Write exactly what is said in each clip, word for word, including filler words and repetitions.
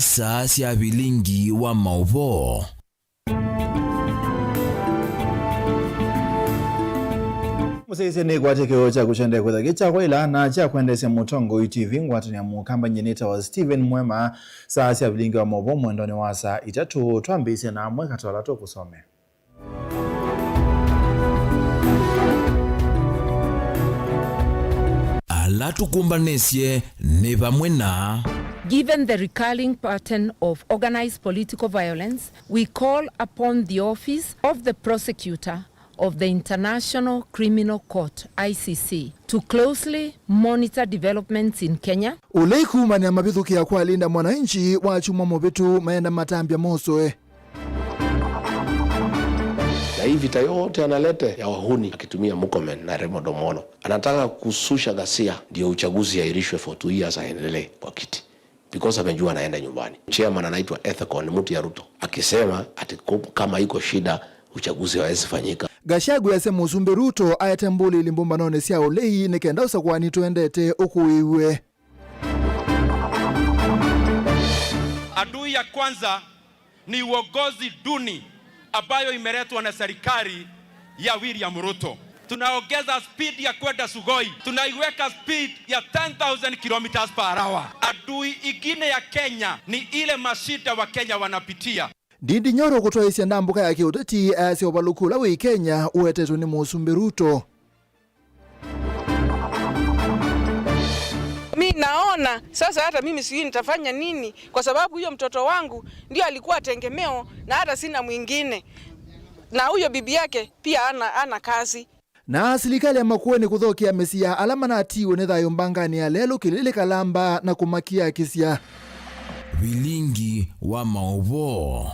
Saa sya vilingi wa maũvoo. Mũsyaĩĩsya nĩkwatya kĩoo kyaku kyendee kwĩtha kĩ kya kwaĩla na kya kwendeesya Mũtongoi T V ngwatanĩo ya Mũkamba. Nyie nĩtawa Stephen Mwema. Saa sya vilingi wa maũvoo mwendonĩ wa saa itatũ, twambĩĩsye na amwe katĩ wa ala tũkũsomea. Ala tũkũmbanĩsye nĩ vamwe na. Given the recurring pattern of organized political violence, we call upon the Office of the Prosecutor of the International Criminal Court, I C C, to closely monitor developments in Kenya. Ũlei kuumanĩa mavithũkĩa kwa Linda Mwananchi wakyumwa mũvĩtu maenda matambya moswe. Na hii vita yote analete ya wahuni akitumia Murkomen na Raymond Omolo, anataka kususha ghasia ndio uchaguzi yairishwe for two years aendelee kwa kiti. Because amejua anaenda nyumbani. Chairman anaitwa Ethekon, ni mtu ya Ruto, akisema ati ku-, kama iko shida, uchaguzi hawezi fanyika. Gachagua asya Mũsumbĩ Ruto aete mbũlĩli mbũmbanonĩ sya ũlei nĩ kenda ũsakũani tũendete ũkũĩw'e. Adui ya kwanza ni uongozi duni ambayo imeletwa na serikali ya William Ruto. Tunaongeza speed ya kwenda Sugoi, tunaiweka speed ya ten thousand kilometers per hour. Adui ingine ya Kenya ni ile mashida wa Kenya wanapitia. Ndindi Nyoro kũtwaĩsya ndambũka ya kĩũteti ayasya ũvalũku ũla wĩ Kenya ũetetwe nĩ Mũsumbĩ Ruto. Mi naona sasa hata mimi sijui nitafanya nini, kwa sababu huyo mtoto wangu ndio alikuwa tegemeo na hata sina mwingine. Na huyo bibi yake pia ana, ana kazi. Na silikalĩ ya Makueni kũthokea mĩsyĩ ya ala manatiiwe nĩ thayũ mbanganĩ ya lelũ kĩlĩlĩ kalamba na kũmakiakĩsya. Vilingi wa maũvoo.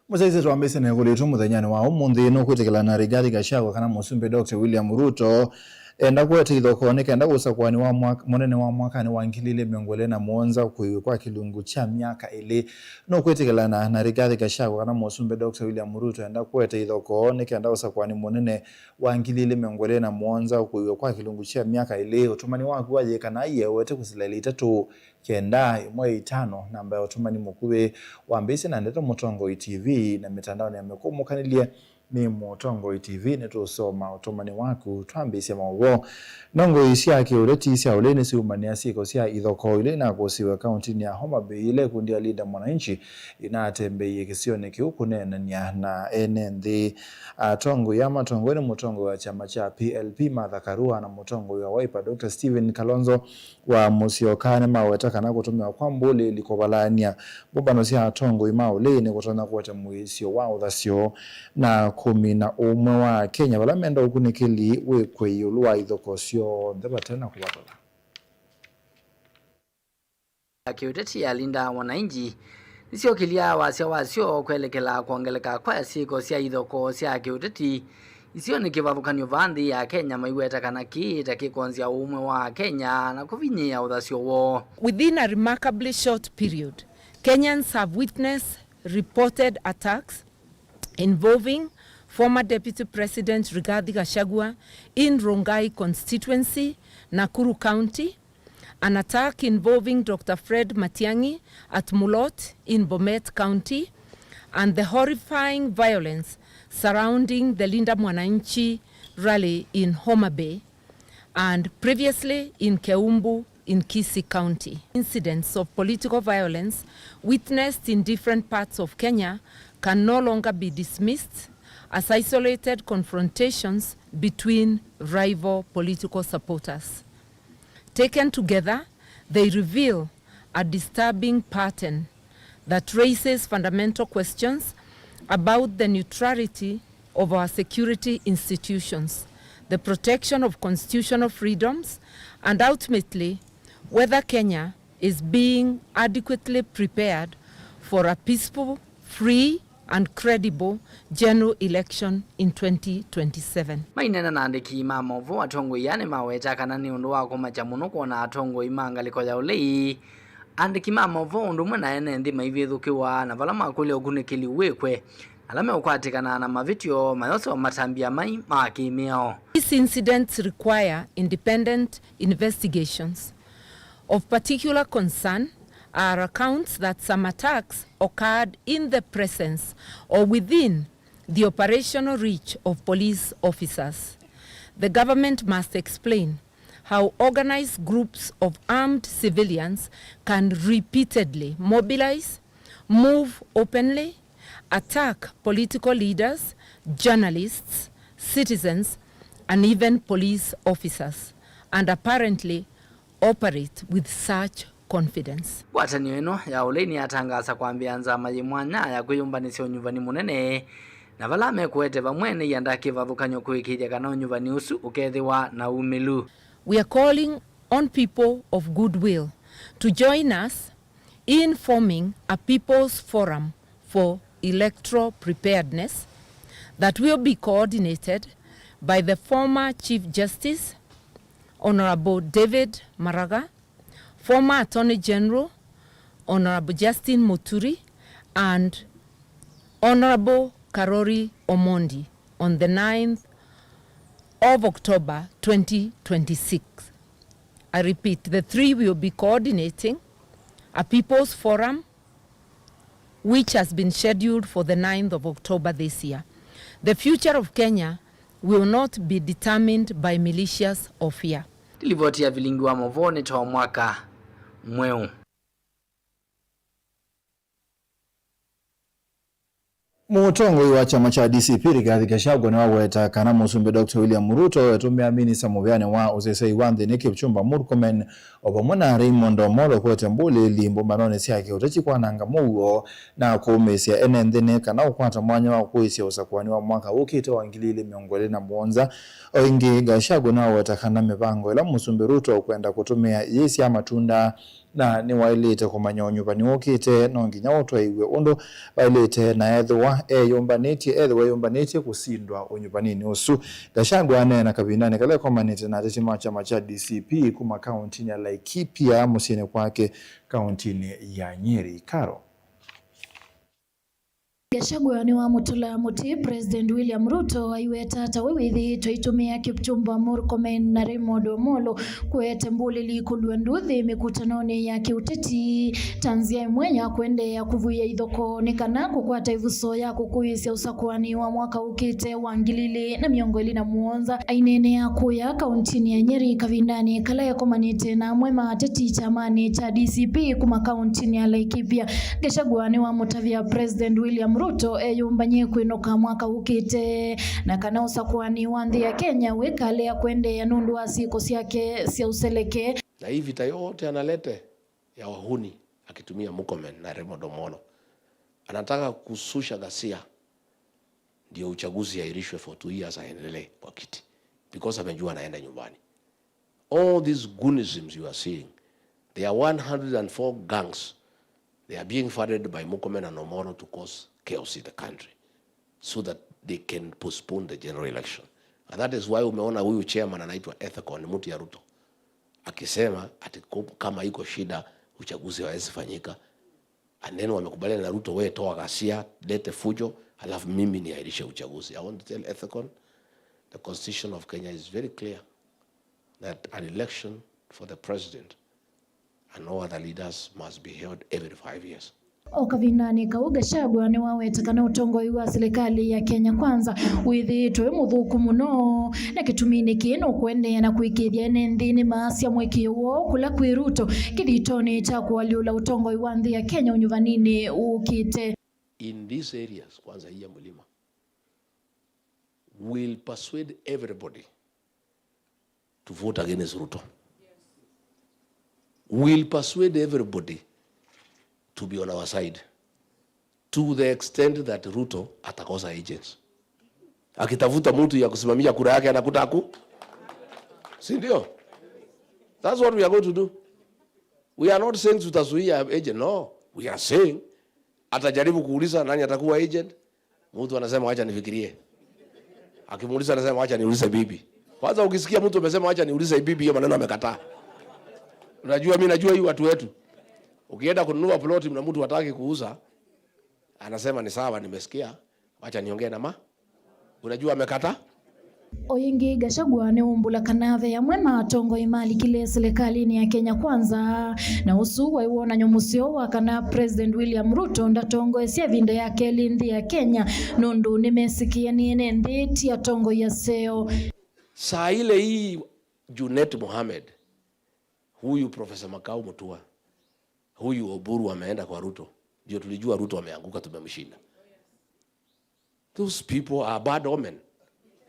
Mũsyaĩĩsya twambĩĩsye na ĩkũlyo yitũ mũthenyanĩ wa ũmũnthĩ, nũkwĩtĩkĩlana na Rigathi Gachagua kana Mũsumbĩ Doctor William Ruto enda kũete ithokoo nĩ kenda ũsakũani wa mwak-, mũnene wa mwakanĩ wa ngili ilĩ mĩongo ĩlĩ na mũonza ũkũĩw'e kwa kĩlungu kya myaka ĩlĩ? Nũkwĩtĩkĩlana na Rigathi Gachagua kana Mũsumbĩ Doctor William Ruto enda kũete ithokoo nĩ kenda ũsakũani mũnene wa ngili ilĩ mĩongo ĩlĩ na mũonza ũkũĩw'e kwa kĩlungu kya myaka ĩlĩ? Ũtũmani waku wa yĩka na aiewete kũsila ilĩ itatũ kenda ĩmwe itano, namba ya ũtũmani mũkuvĩ. Wambĩĩsye na ndeto Mũtongoi T V na mĩtandaonĩ ya mĩkũmũkanĩlye nĩ Mũtongoi T V. Nĩtũũsoma ũtũmani waku twambĩĩsya maũvoo. Ndongoi sya kĩũteti sya ũlei nĩsiumanĩa syĩko sya ithokoo ila inakũsiwe kauntinĩ ya Homa Bay, ila ikundi ya Linda Mwananchi inatembeie kĩsionĩ kĩu kũneenany'a na ene nthĩ. Atongoi aa matongoew'e nĩ mũtongoi wa kyama kya P L P Martha Karua na mũtongoi wa Wiper Doctor Stephen Kalonzo wa Musyoka nĩmaweta kana kũtũmĩwa kwa mbũlĩĩli kũvalany'a mbũmbano sya atongoi ma ũlei nĩkũtonya kũete mũisyo wa ũthasyo na kũmina ũmwe wa Akenya vala menda ũkunĩkĩli wĩkw'e ĩũlũ wa ithokoo syonthe vate na kũvatala. Ya kĩũteti ya Linda Mwananchi nĩsyokĩlya wasya wasyo kwelekela kwongeleka kwa syĩko sya ithokoo sya kĩũteti isionĩ kĩvathũkany'o vaa nthĩ ya Kenya, maiweta kana kĩĩ ta kĩkonzya ũmwe wa Akenya na kũvinyĩĩa ũthasyo woo. Within a remarkably short period, Kenyans have witnessed reported attacks involving former Deputy President Rigathi Gachagua in Rongai constituency, Nakuru County, an attack involving Doctor Fred Matiang'i at Mulot in Bomet County, and the horrifying violence surrounding the Linda Mwananchi rally in Homa Bay, and previously in Keumbu in Kisii County. Incidents of political violence witnessed in different parts of Kenya can no longer be dismissed as isolated confrontations between rival political supporters. Taken together, they reveal a disturbing pattern that raises fundamental questions about the neutrality of our security institutions, the protection of constitutional freedoms, and ultimately, whether Kenya is being adequately prepared for a peaceful, free, and credible general election in twenty twenty-seven. Maineena na andĩki ma maũvoo, atongoi aa nĩmaweta kana nĩ ũndũ wa kũmakya mũno kwona atongoi ma ngalĩko ya ũlei, andĩki ma maũvoo ũndũ ũmwe na ene nthĩ maivĩthũkĩwa, na vala makũlya ũkunĩkĩli wĩkw'e, ala meũkwatĩkana na mavĩtyo mayosewa matambya mai ma kĩmĩao. These incidents require independent investigations. Of particular concern are accounts that some attacks occurred in the presence or within the operational reach of police officers. The government must explain how organized groups of armed civilians can repeatedly mobilize, move openly, attack political leaders, journalists, citizens, and even police officers, and apparently operate with such confidence. Ngwatanĩo ĩno ya ũlei nĩyatangaasa kwambĩĩa nzama yĩ mwanya ya kwĩyũmbanĩsya ũnyuvani mũnene, na vala mekũete vamwe nĩiandaa kĩvathũkany'o kũĩkĩĩthya kana ũnyuvani ũsu ũkethĩwa na umĩlu. We are calling on people of goodwill to join us in forming a People's Forum for Electoral Preparedness that will be coordinated by the former Chief Justice, Honorable David Maraga, former Attorney General, Honorable Justin Muturi, and Honorable Karori Omondi on the ninth of October twenty twenty-six. I repeat, the three will be coordinating a People's Forum which has been scheduled for the ninth of October this year. The future of Kenya will not be determined by militias or fear. Nĩ livoti ya vilingi wa movoo nĩ too mwaka mweũ. Mũtongoi wa kyama kya D C P Rigathi Gachagua nĩwaweta kana Mũsumbĩ Doctor William Ruto etũmĩa minista mũvĩanĩ wa ũseseĩ wa nthĩnĩ Kipchumba Murkomen o vamwe na Raymond Omolo kũete mbũlĩĩli mbũmbanonĩ sya kĩũteti kwananga mũuo na kũũmĩĩsya ene nthĩnĩ kana ũkwata mwanya wa kũĩsya ũsakũani wa mwaka ũkĩte wa ngili ilĩ mĩongo ĩlĩ na mũonza. O ĩngĩ, Gachagua nĩwaweta kana mĩvango ĩla Mũsumbĩ Ruto ũkwenda kũtũmĩa yĩsyaa matunda na nĩwaĩlĩte kũmanya ũnyuvani ũkĩte no nginya ũtwaĩw'e ũndũ vaĩlĩte, na ethĩwa eyũmbanĩtye, ethĩwa eyũmbanĩtye kũsindwa ũnyuvaninĩ ũsu. Gachagua aneena kavindanĩ kala ekomanĩte na ateti ma kyama kya D C P kuma kaũntinĩ ya Laikipia mũsyĩnĩ kwake kaũntinĩ ya Nyeri. Karo. Gachagua nĩwamũtũla mũtĩ President William Ruto aiweta ta we wĩthĩĩtwe aitũmĩa Kipchumba Murkomen na Raymond Omolo kũete mbũlĩli kũlua nduthi mĩkutanonĩ ya kĩũteti ta nzĩa ĩmwe ya kũendeea kũvuĩa ithokoo nĩ kana kũkwata ĩvuso ya kũkũĩĩsya ũsakũani wa mwaka ũkĩte wa ngili ilĩ na mĩongo ĩlĩ na mũonza. Aineenea kũya kaũntinĩ ya Nyeri kavindanĩ kala ekomanĩte na amwe ma ateti kyamanĩ kya D C P kuma kaũntinĩ ya Laikipia, Gachagua nĩwamũtavya President William Ruto eyũmbany'e kwĩnũka mwaka ũkĩte, na kana ũsakũani wa nthĩ ya Kenya wĩkalea kũendeea nũndũ wa syĩko syake sya ũseleke. Na hii vita yote analete ya wahuni akitumia Murkomen na Raymond Omolo, anataka kususha ghasia ndio uchaguzi yairishwe for two years, aendelee kwa kiti, because amejua anaenda nyumbani. All these goonisms you are seeing, there are one hundred and four gangs. They are being funded by Murkomen and Omolo to cause chaos in the country so that they can postpone the general election. And that is why umeona huyu chairman anaitwa Ethekon, ni mtu ya Ruto, akisema ati ku-, kama iko shida, uchaguzi hawezi fanyika. And then wamekubaliana na Ruto, "We toa ghasia, lete fujo, alafu mimi niahirishe uchaguzi." I want to tell Ethekon, the constitution of Kenya is very clear that an election for the president and all other leaders must be held every five years. O kavindanĩ kau, Gachagua nĩwaweta kana ũtongoi wa silikalĩ ya Kenya Kwanza wĩthĩĩtwe wĩ mũthũku mũno, na kĩtuminĩ kĩĩ nũkũendeea na kũĩkĩĩthya ene nthĩ nĩmaasya mũĩkĩĩo woo kũla kwĩ Ruto kĩthitonĩ kya kũalyũla ũtongoi wa nthĩ ya Kenya ũnyuvaninĩ ũkĩte. In these areas, kwanza hii ya mlima, will persuade everybody to vote against Ruto. Will persuade everybody to be on our side to the extent that Ruto atakosa agents. Akitafuta mtu ya kusimamia kura yake anakuta haku. Si ndio? That's what we are going to do. We are not saying tutazuia agent. No, we are saying atajaribu kuuliza nani atakuwa agent. Mtu anasema, "Wacha nifikirie." Akimuuliza, anasema, "Wacha niulize bibi." Kwanza ukisikia mtu amesema, "Wacha niulize bibi," hiyo maneno amekataa. Unajua, mimi najua hii watu wetu. Ukienda kununua ploti na mtu hataki kuuza, anasema, "Ni sawa, nimesikia. Wacha niongee na ma." Unajua amekataa? O ĩngĩ, Gachagua nĩwaumbũla kana ve amwe ma atongoi malikile silikalĩnĩ ya Kenya Kwanza, na ũsu waĩ wonany'o mũseo wa kana President William Ruto ndatongoesya ĩvinda ya kelĩ nthĩ ya Kenya, nũndũ nĩmesĩkĩe nĩ ene nthĩ, ti atongoi aseo. Saa ile hii Junet Mohamed, huyu Profesa Makau Mutua, huyu Oburu ameenda kwa Ruto, ndio tulijua Ruto ameanguka, tumemshinda. Those people are bad omen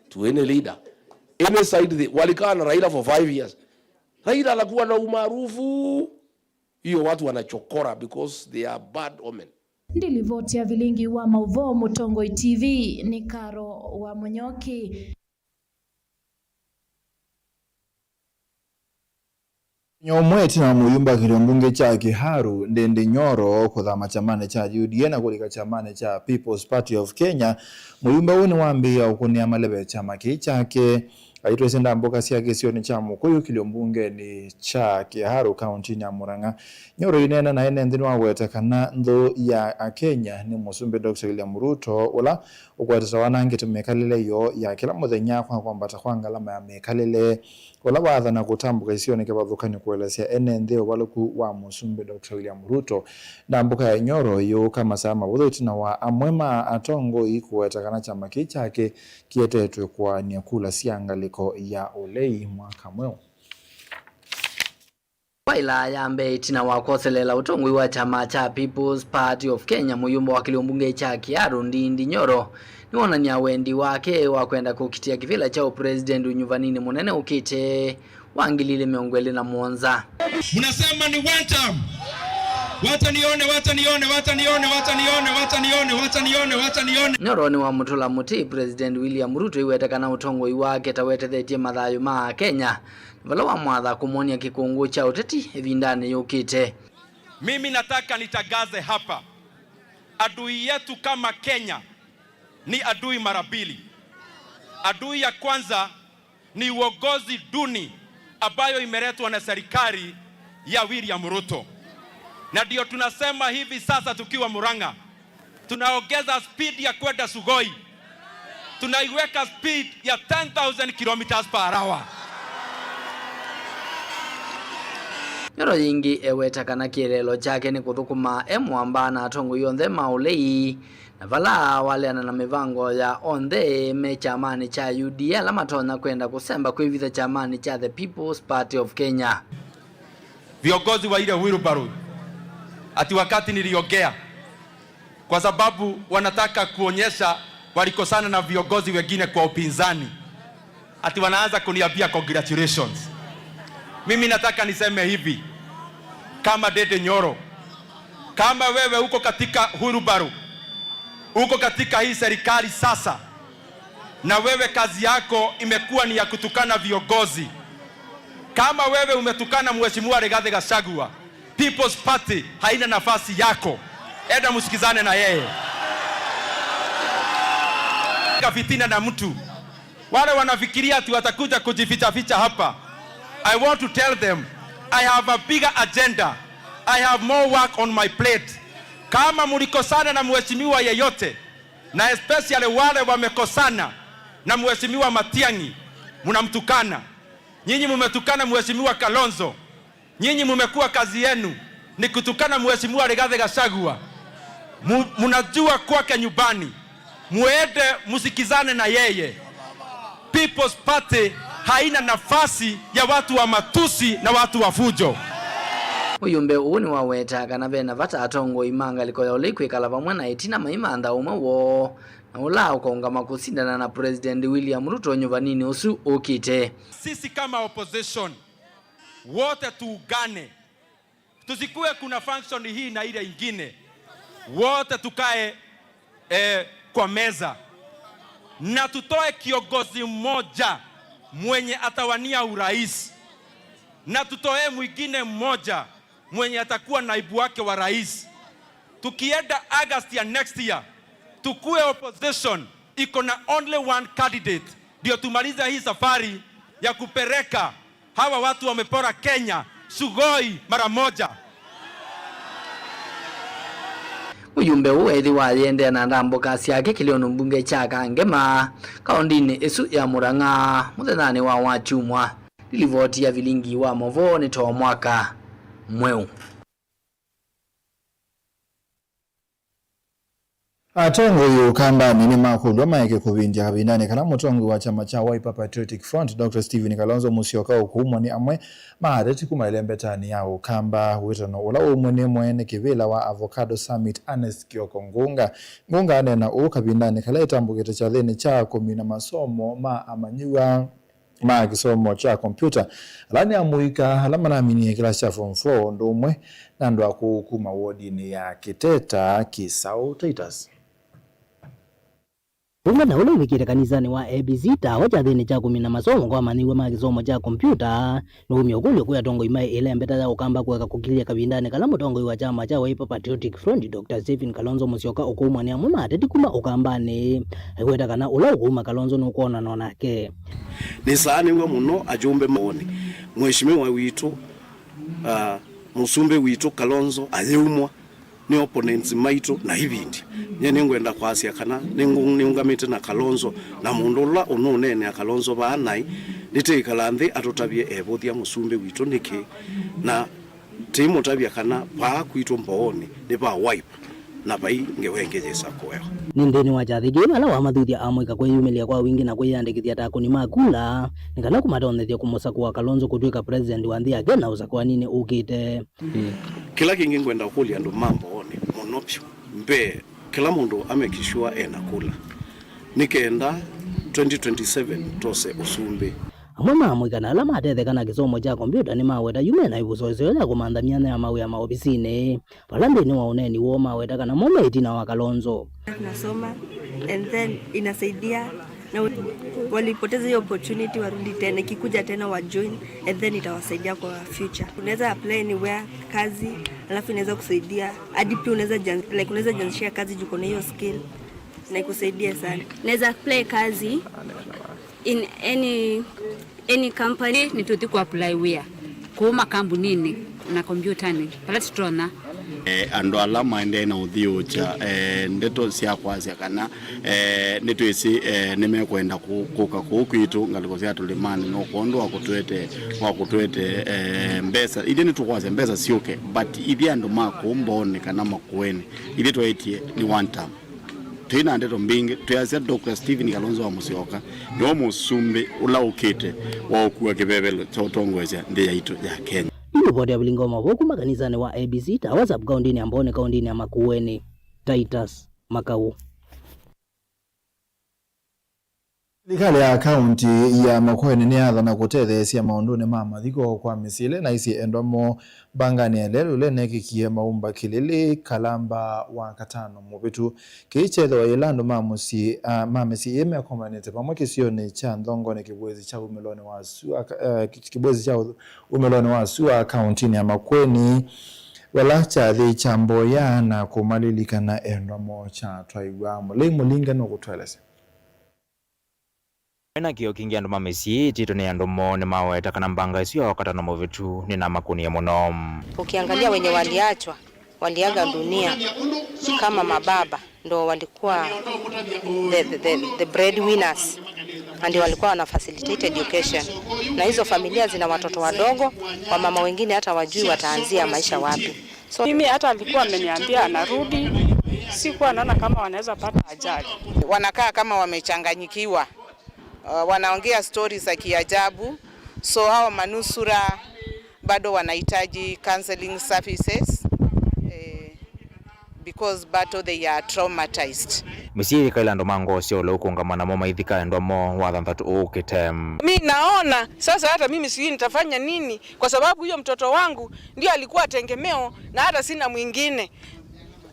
to any leader. Any side they, walikaa na Raila for five years. Raila anakuwa na umaarufu. Hiyo watu wanachokora because they are bad omen. Ndilivoti ya vilingi wa mauvoo Mũtongoi T V nĩ Karo wa Mũnyoki. Mũthenya ũmwe ĩtina wa mũyumbe wa kĩlio mbunge kya Kiharu, Ndindi Nyoro, kũthama kyamanĩ kya U D A na kũlika kyamanĩ kya People's Party of Kenya, mũyumbe ũũ nĩwambĩĩa ũkũnĩa maleve kyama kĩĩ kyake. Aitwĩsĩ ndambũka sya kĩsionĩ kya Mũkũyũ kĩlio mbungenĩ kya Kiharu, kauntinĩ ya Murang'a. Nyoro aineena na ene nthĩ nĩwaweta kana nthũ ya Akenya nĩ Mũsumbĩ Doctor William Ruto, ũla ũkwatĩte wanangĩte mĩkalĩle yoo ya kĩla mũthenya kwa kwambata kwa ngalama ya mĩkalĩle, ũla waathana kũtambũka isionĩ kĩvathũkany'o kũelesya ene nthĩ ũvalũku wa Mũsumbĩ Doctor William Ruto. Ndambũka ya Nyoro yĩũka masaa mavũthũ ĩtina wa amwe ma atongoi kũweta kana kyama kĩĩ kyake kĩetetwe kũaany'a kula sya ngalĩko ya ũlei mwaka mweũ. Kwa ĩlaa ya mbee ĩtina wa kwoselela ũtongoi wa kyama kya People's Party of Kenya, mũyumbe wa kĩlio mbunge kya Kiharu, Ndindi Nyoro, nĩwonany'a wendi wake wa kwenda kũkitĩa kĩvĩla kya ũpresident ũnyuvaninĩ mũnene ũkĩte wa ngili ilĩ mĩongo ĩlĩ na mũonza. Mnasema ni one term. Wacha nione, wacha nione, wacha nione, wacha nione, wacha nione, wacha nione, wacha nione. Nyoro nĩwamũtũla mũtĩ President William Ruto aiweta kana ũtongoi wake ta wetethetye mathayũ ma Akenya, vala wamwatha kũmwony'a kĩkũngũ kya ũteti ĩvindanĩ yũkĩte. Mimi nataka nitangaze hapa, adui yetu kama Kenya ni adui mara mbili. Adui ya kwanza ni uongozi duni ambayo imeletwa na serikali ya William Ruto. Na ndio tunasema hivi sasa tukiwa Murang'a, tunaongeza speed ya kwenda Sugoi. Tunaiweka speed ya ten thousand kilometers per hour. Nyoro yĩngĩ eweta kana kĩeleelo kyake nĩ kũthũkũma e mũamba na atongoi onthe ma ũlei, na vala waleana na mĩvango ya onthe me kyamanĩ kya U D A ala matonya kwenda kũsemba kwĩvitha kyamanĩ kya The People's Party of Kenya. Viongozi wa ile wheelbarrow, ati wakati niliongea, kwa sababu wanataka kuonyesha walikosana na viongozi wengine kwa upinzani, ati wanaanza kuniambia congratulations. Mimi nataka niseme hivi, kama Ndindi Nyoro, kama wewe uko katika wheelbarrow, uko katika hii serikali sasa, na wewe kazi yako imekuwa ni ya kutukana viongozi, kama wewe umetukana Mheshimiwa Rigathi Gachagua, People's Party haina nafasi yako. Enda msikizane na yeye. Ka fitina na mtu. Wale wanafikiria ati watakuja kujificha ficha hapa, I want to tell them, I have a bigger agenda. I have more work on my plate. Kama mlikosana na mheshimiwa yeyote, na especially wale wamekosana na Mheshimiwa Matiang'i, mnamtukana. Nyinyi mumetukana Mheshimiwa Kalonzo. Nyinyi mumekuwa kazi yenu ni kutukana Mheshimiwa Rigathi Gachagua. Mu-, munajua kwake nyumbani. Muende musikizane na yeye. People's Party haina nafasi ya watu wa matusi na watu wa fujo. Ũyũmbe ũũ nĩwaweta kana ve na vata atongoi ma ngalĩko ya ũlei kwĩkala vamwe na ĩtina maimantha ũmwe woo, na ũla ũkaũngama kũsindana na President William Ruto nyuvaninĩ ũsu ũkĩte. Sisi kama opposition, wote tuungane. Tusikuwe kuna function hii na ile ingine. Wote tukae, eh, kwa meza. Na tutoe kiongozi mmoja mwenye atawania urais. Na tutoe mwingine mmoja mwenye atakuwa naibu wake wa rais. Tukienda August ya next year, tukue opposition iko na only one candidate, ndio tumalize hii safari ya kupeleka hawa watu wamepora Kenya sugoi mara moja. Mũyumbe ũũ ethĩwa ayĩendeea na ndambũka syake kĩlĩonĩ mbunge kya Kangema, kaũndĩnĩ ĩsu ya Murang'a, mũthenyanĩ wa Wakyumwa. Nĩ livoti ya vilingi wa movoo nĩ Too Mwaka Mweũ. Atongoi ũkambanĩ nĩmakũlw'a maeke kũvindya kavindanĩ kala mũtongoi wa kyama kya Wiper Patriotic Front, Doctor Stephen Kalonzo Musyoka ũkũumwa nĩ amwe ma ateti kuma ĩlembetanĩ ya Ũkamba. Wĩtano ũla waumw'e nĩ mwene kĩvĩla wa Avocado Summit, Ernest Kioko Ngunga. Ngunga aneena ũu kavindanĩ kala ĩtambũkĩte kyathĩnĩ kya kũmina masomo ma amanyĩw'a ma kĩsomo kya kompyuta, ala nĩ amũika ala manaminie kĩlasi kya form four, ũndũ ũmwe na andũ akũũ kuma wodinĩ ya Kĩteta Kĩsaũ. Titus. Ũmwe na ũla ũvikĩte kanisanĩ wa A B C Tawa kyathĩnĩ kya kũmina masomo kwa amanyĩw'a ma kĩsomo kya kompyuta, nũumya ũkũlyo kwĩ atongoi ma ĩlembeta ya Ũkamba kũeka kũkilya kavindanĩ kala mũtongoi wa kyama kya Wiper Patriotic Front, Doctor Stephen Kalonzo Musyoka ũkũumwa nĩ amwe ma ateti kuma Ũkambanĩ, aiweta kana ũla ũkũuma Kalonzo nũkwonanwa nake. Nĩsaanĩw'a mũno ajumbe maoni. Mheshimiwa witũ, ah, mũsumbĩ witũ Kalonzo ayĩumwa nĩ opponents maitũ na ivindi. Nyie nĩngwenda kwasya kana nĩngũ-, nĩũngamĩte na Kalonzo, na mũndũ ũla ũnũneenea Kalonzo vaa naĩ, nĩtĩĩkala nthĩ atũtavye evũthya mũsumbĩ witũ nĩkĩ, na tĩimũtavya kana vaa kwitũ Mbooni nĩ va Wiper, na vai ngewa ĩngĩ yĩsa kũewa. Nĩ nthĩnĩ wa kyathĩ kĩĩ, vala wamathuthya amũika kwĩyumĩlya kwa wingĩ na kwĩyĩandĩkĩthya ta akũni ma kula, nĩ kana kũmatonyethya kũmũsakũa Kalonzo kũtw'ĩka president wa nthĩ yake na ũsakũaninĩ ũkĩte. Kĩla kĩngĩ ngwenda kũlya andũ ma Mbooni mũno vyũ, mbee, kĩla mũndũ amekishua ena kula, nĩ kenda twenty twenty-seven tose ũsumbĩ. Amwe ma amũika na ala matetheka na kĩsomo kya kompyuta nĩmaweta yu mena ĩvuso ĩseo ya kũmantha myanya ya mawĩa maovisinĩ, vala nthĩnĩ wa ũneeni woo maweta kana mo me ĩtina wa Kalonzo. Tunasoma and then inasaidia na walipoteza hiyo opportunity, warudi tena, ikikuja tena wa join and then itawasaidia kwa future. Unaweza apply anywhere kazi, alafu inaweza kusaidia hadi pia unaweza jian-, like, unaweza jianzishia kazi juu uko na hiyo skill na ikusaidie sana. Naweza apply kazi in any, any company. Nĩtũthi kũapply wĩa kũu makambuninĩ na kompyũtanĩ vala tũtonya. Eh, andũ ala maendee na ũthyũũkya, eh, ndeto sya kwasya kana, eh, nĩtwĩsĩ, eh, nĩmekwenda kũ-, kũka kũu kwitũ ngalĩko sya tũlĩmanĩ, no kwondũ wa kũtwete, wa kũtwete, eh, mbesa. Ithyĩ nĩtũkwasya mbesa syũke, but ithyĩ andũ ma kũu Mbooni kana Makueni, ithyĩ tweetie nĩ one term. Twĩ na ndeto mbingĩ, twĩasya Doctor Stephen Kalonzo wa Musyoka nĩwe mũsumbĩ ũla ũkĩte wa ũkua kĩvevelo kya ũtongoesya nthĩ yaitũ ya Kenya. Ĩ livoti ya vilingi wa mavoo kuma kanisanĩ wa A B C Tawa sub-kaũntĩnĩ ya Mbooni, kaũntĩnĩ ya Makueni. Titus Makau. Silikalĩ ya kaũntĩ ya Makueni nĩyathana kũtetheesya maũndũnĩ ma mathiko kwa mĩsyĩ ĩla ĩnaisye endwa moo mbanganĩ ya lelũ ĩla ĩneekĩkie Maumba Kĩlĩlĩ Kalamba wa katano mũvĩtu. Kĩĩ kyethĩwa yĩla andũ ma mũsyĩ, a, ma mĩsyĩ ĩĩ mekomanĩte vamwe kĩsionĩ kya Nthongoni kĩvũĩsĩ kya umĩlonĩ wa sua, a, kĩvũĩsĩ kya umĩlonĩ wa sua kaũntĩnĩ ya Makueni, vala kyathĩ kya mboya na kũmalilikana endwa moo kyatwaiwa. Mũlei Mũlinge nũkũtũelesya. Mena kĩo kingĩ andũ ma mĩsyĩ ĩtĩtwe nĩ andũ moo nĩmaweta kana mbanga ĩsu ya wakatano mũvĩtu nĩnamakũnie mũno. Ukiangalia wenye waliachwa, waliaga dunia kama mababa, ndo walikuwa the, the, the, the breadwinners, and walikuwa wana facilitate education. Na hizo familia zina watoto wadogo, wamama wengine hata wajui wataanzia maisha wapi. So mimi hata alikuwa ameniambia anarudi, sikuwa naona kama wanaweza pata ajali. Wanakaa kama wamechanganyikiwa. Uh, wanaongea stories za kiajabu. So hao manusura bado wanahitaji counseling services, eh, because bado they are traumatized. Mĩsyĩ yĩkaĩla andũ ma ngoo sya ũla ũkũngama namo maithika endwa moo wa thanthatũ ũũkĩte. Mi naona sasa hata mimi sijui nitafanya nini, kwa sababu huyo mtoto wangu ndio alikuwa tegemeo na hata sina mwingine.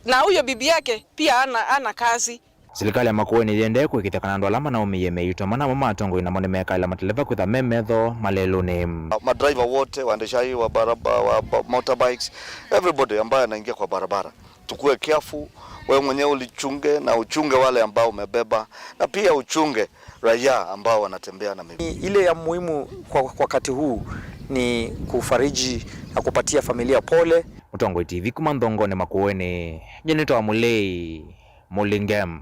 Na huyo bibi yake pia hana, hana kazi. Silikalĩ ya Makueni yĩendee kũĩkĩĩthya kana andũ ala manaũmĩie mĩito manamo ma atongoi namo nĩmekaĩla mateleva kwĩtha me metho malelũnĩ. Madriver wote, waendeshaji wa baraba-, wa ba-, motorbikes, everybody ambaye anaingia kwa barabara, tukue careful, wewe mwenyewe ulichunge na uchunge wale ambao umebeba, na pia uchunge raia ambao wanatembea na miguu. Ile ya muhimu kwa, kwa wakati huu ni kufariji na kupatia familia pole. Mũtongoi T V kuma Nthongoni Makueni, nyie nĩtawa Mũlei Mũlingem.